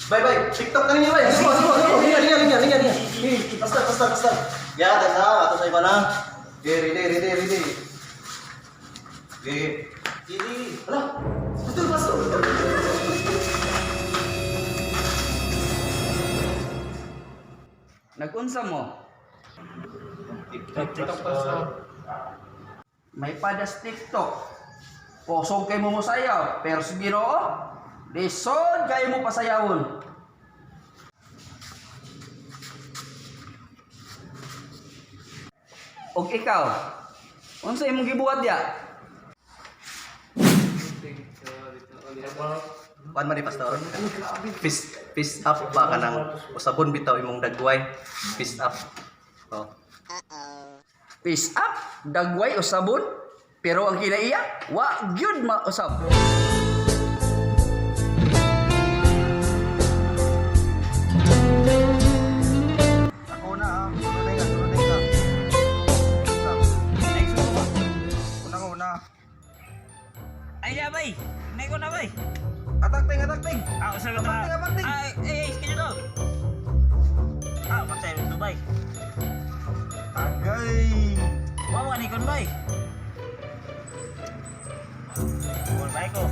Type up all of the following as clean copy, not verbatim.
Bay, bay, TikTok na ninyo, bay. Sige, sige, sige. Linya, linya, linya, linya, linya. Basta, basta, basta. Ya, tanda, ato sa iba na. Okay, ready, ready, ready. Okay. Ready. Hala, pastor, pastor. Nagunsa mo? TikTok, pastor. May padas TikTok. Posong kay mo mosayaw, pero sa Ginoo, lisod kayo mo pasayawon. Og ikaw, unsa imong gibuhat diya? Kuan man ni pastor. Fist, fist up ba ka nang usabon bitaw imong dagway. Fist up. Oh. Peace up, dagway o sabon, pero ang kinaiya, wa gyud mausab. Ako na ah. Sunod ka, sunod ka. Next mo ba? Una ko una. Ay, ya, bay. Nay ko na, bay. Atak ting, atak ting. Ah, usa ka Atak ting, atak ting. Ay, ay, ay, sige to. Ah, patay ito, bay. Agay. Wawa ni kon, bay. Gol, bay ko.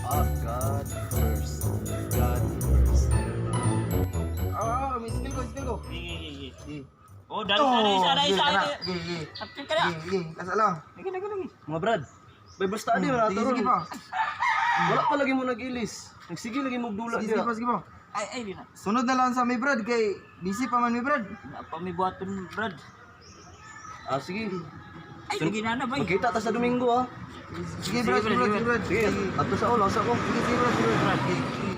Ah, God first. God first. Ah, ah, may skill ko, skill ko. Sige, sige, sige. Oh, dali sa dali sa dali sa. Sige, sige. Atak ka na. Sige, sige. Kasa lang. Lagi, lagi, lagi. Mga brad, bay basta adi wala Sige, sige pa. Wala pa lagi mo nag-ilis. Nagsige lagi mo dula Sige, sige pa, sige pa. Ay, ay, di na. Sunod na lang sa may brad kay busy pa man may brad. Pa may buhaton, brad. Ah, sige. Ay, lagi na na, bay. Magkita ta sa Domingo ah. Sige, brad, sige, brad, sige, brad. Sige, ato sa ulo, sa ko. Sige, sige, brad, sige, brad. Sige, sige.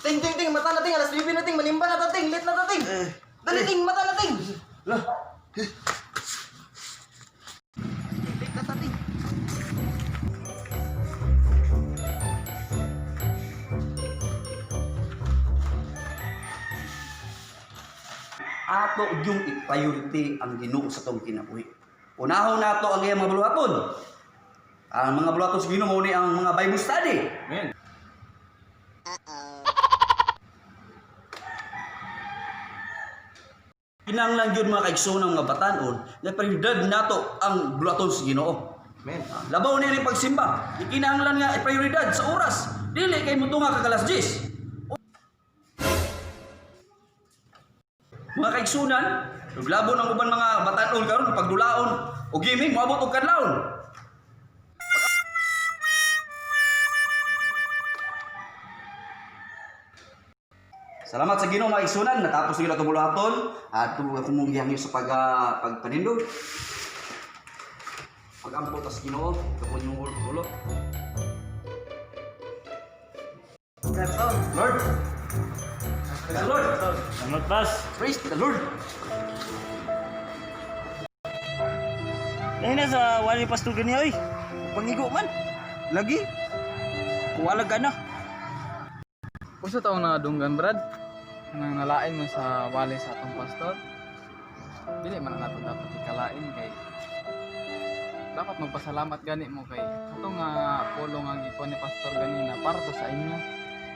Ting, ting, ting, mata na ting, alas 9 na ting, manimba na ta ting, late na ta ting. Dali ting, mata na ting. Lah, Late na ta ting. Ato yung i-priority ang Ginoo sa tong kinabuhi. Unahon nato ang iyang mga buluhaton. Ang mga buluhaton sa Ginoo mao ni ang mga Bible study. Amen. Kinahanglan gyud mga kaigsoon ng mga batan-on na prioridad nato ang buluhaton sa Ginoo. Amen. Labaw ni rin pagsimba. Ikinahanglan nga i-prioridad sa oras. Dili kay mutunga ka alas 10. Mga kaigsunan, naglabon ang uban mga batan-on karon pagdulaon o gaming moabot og kadlawon. Salamat sa Ginoo mga kaigsunan, natapos gyud atong buluhaton at ako mong gihangyo sa pag pagpanindog. Pagampo tas Ginoo, kapon yung ulo. Lord. Praise the Lord. Salamat, pas. Praise the Lord. Dahil na sa wali pastor gani, oy. Pangigo man. Lagi. Kuwalag ka na. Usa taong nadunggan brad, nang nalain mo sa wali sa atong pastor. Dili man na nato dapat ikalain kay dapat magpasalamat gani mo kay ato nga pulong nga gikuha ni pastor ganina para to sa inyo.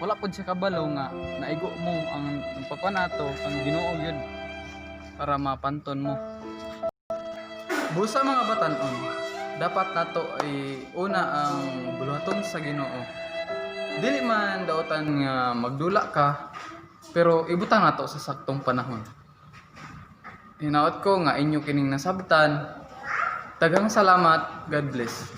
Wala pud siya kabalo nga naigo mo ang pagkuan nato ang Ginoo gyud para mapanton mo. Busa mga batan-on, dapat nato ay una ang buluhaton sa Ginoo. Dili man daotan nga magdula ka, pero ibutang nato sa saktong panahon. Hinaot ko nga inyo kining nasabtan. Daghang salamat. God bless.